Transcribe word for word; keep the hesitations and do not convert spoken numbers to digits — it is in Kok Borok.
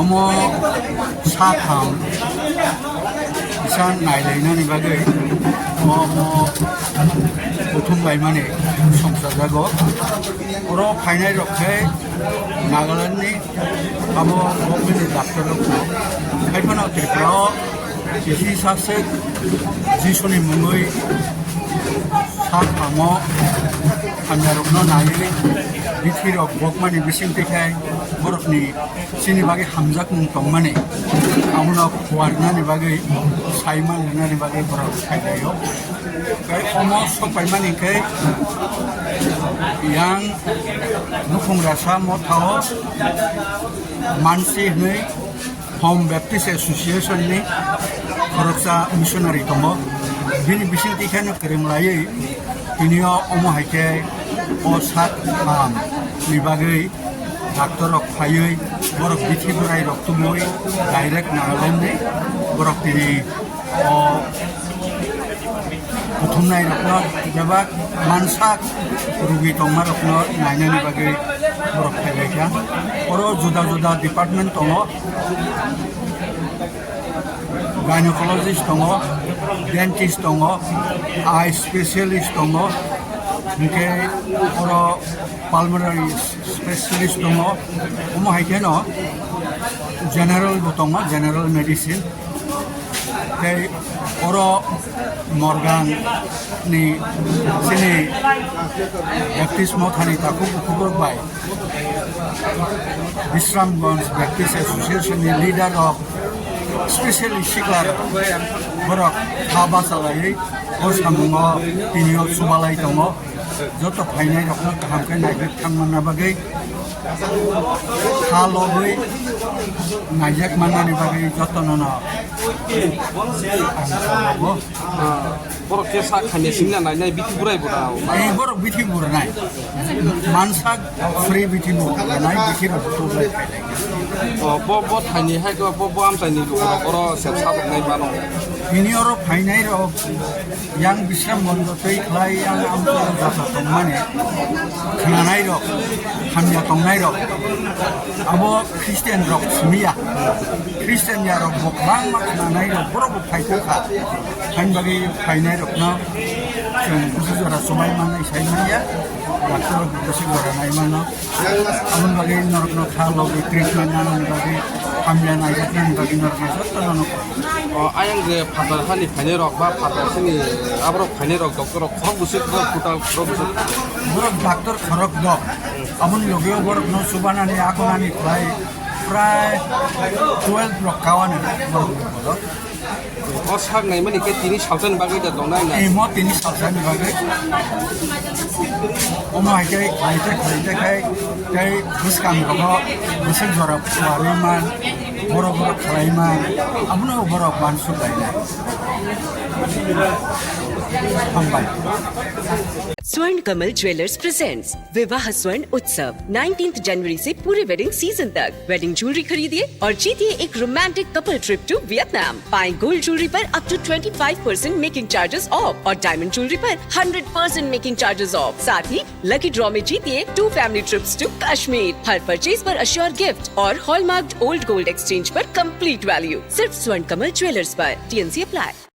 Omo satham kisa nailainani bagwi omo kuthum laimani songchajago. Oro phainai rok khe Nagaland ni abo government ni doctor rok no. Haiphano Tripura o kisi saswk Jisuni mungwi sathamo hamya rok no naiwi bithi rok bokmani bising twi khai borok ni chini bagwi hamjakmung tongmani, abono phuarnani bagwi, saiman rwnani bagwi borok phailaio. Tei omo sokpaimani khe yang nukhung rasa mothao Mansi hwnwi Home Baptist Association ni khoroksa missionary tongo. Bini bising twi kheno kwrwng laiwi tinio omo hai khe o sak kaham ni bagwi doctor rok phaiwi borok bithi bwrai rok tubui direct Nagaland ni borok tini o kuthumnai rokno bebak mansak rugi tongma rokno nainani bagwi borok phailaikha. Oro juda juda department tongo. Gynecologist tongo, dentist tongo, eye specialist tongo, hingke oro pulmonary specialist tongo, omo hai kheno general bo tongo, general medicine. Tei oro Morgan ni chini Baptist Mothani takhuk bukhuk rok bai Bisramganj Baptist Association ni leader rok, specially sikla rok, borok ha bachalaiwi o samungo tinio chubalai tongo. Joto phainai rokno kaham khe naigwi thangmanna bagwi, ha logwi naijak mannani bagwi jotono no ang khago. Ah, borok khe sak khaina singna nainai bithi burai bo da. Ei borok bithi buranai. Mansak free bithi buranai, bithi rok butuklai phailai. Oh, bo, bo thaini hai ko, bo, bo amchaini lukurok oro se saboknai mano. Bini oro phainai rok yang Bisramganjo tei khlai yang amchaini jata tongmani khnanai rok, hamya tongnai rok. Abo Christian rok simi ya. Christian ya rok bo kwbangma khnanai rok borok bo phai kha. Hain bagwi phainai rokno chwng busu jora chumai mannai sai manya. Doctor rok busu jora nai mano. Aboni bagwi norokno kha logi treatment nanani bagwi hamya naijaknani bagwi norokno jotono no. O ayang je phatar hani phainai rok ba phatar sini aborok phainai rok doctor rok khorok busu total khorok busu. Borok doctor khorok do. Aboni logi o borokno chubanani akonani khlai prai twelve rok kawani borok. O sak naimani khe tini salsani bagwi da tongnai na? Imo tini salsani bagwi. Omo hai khe khlai khe khlai khe khai tei bwskang rogo bwswk jora phuarwi man, borok borok khlai man, abono borok uansuk lainai. Hambai. Swarna Kamal jewellers presents विवाह स्वर्ण उत्सव, nineteenth जनवरी से पूरे wedding season तक। Wedding jewellery खरीदिए और जीतिए एक romantic couple trip to Vietnam. पाएं गोल्ड ज्वेलरी पर up to twenty five percent making charges off और डायमंड ज्वेलरी पर hundred percent making charges off. साथ ही लकी ड्रॉ में जीतिए two family trips to Kashmir. हर परचेज पर अश्योर गिफ्ट और हॉलमार्क्ड ओल्ड गोल्ड एक्सचेंज पर कंप्लीट वैल्यू। सिर्फ स्वर्ण कमल ज्वेलर्स पर। TNC apply.